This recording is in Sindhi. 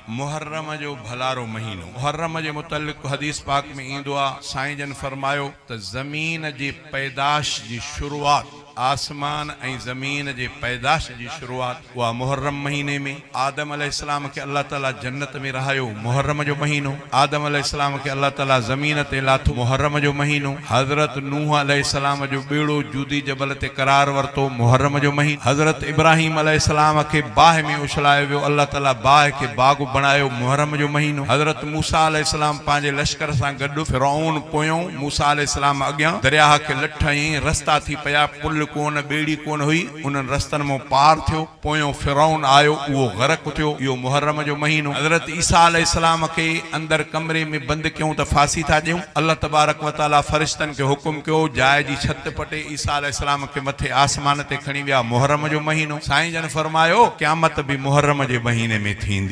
محرم جو ڀلارو مهينو. محرم جي متعلق حديث پاڪ ۾ ايندو آ، سائين جن فرمايو ته زمين جي پيداش جي شروعات، آسمان ۽ زمين جي پيداش جي شروعات اها محرم مهيني ۾، آدم عليه السلام کي الله تعالي جنت ۾ رهايو محرم جو مهينو، آدم عليه السلام کي الله تعالي زمين تي لاٿو محرم جو مهينو، حضرت نوح عليه السلام جو ٻيڙو جودي جبل تي قرار ورتو محرم جو مهينو، حضرت ابراهيم عليه السلام کي باهه ۾ اڇلايو ويو الله تعالي باهه کي باغ بڻايو محرم جو مهينو، حضرت موسيٰ عليه السلام پنهنجي لشڪر سان گڏ فرعون پويون موسيٰ عليه السلام اڳيان درياهه کي لٺ هنئي رستا ٿي پيا پل ڪونه ٻيڙي ڪونه هئي انهن رستن مون پار ٿيو. پويون فرعون آيو اهو غرق ٿيو، اهو محرم جو مهينو. حضرت عيسيٰ عليه السلام کي اندر ڪمري ۾ بند ڪيون ته ڦاسي ٿا ڏيون. الله تبارڪ و تعاليٰ فرشتن کي حڪم ڪيو جاء جي ڇت پٽي عيسيٰ عليه السلام کي مٿي آسمان تي کڻي ويا، محرم جو مهينو. سائين جن فرمايو قيامت به محرم جي مهيني ۾ ٿيندي.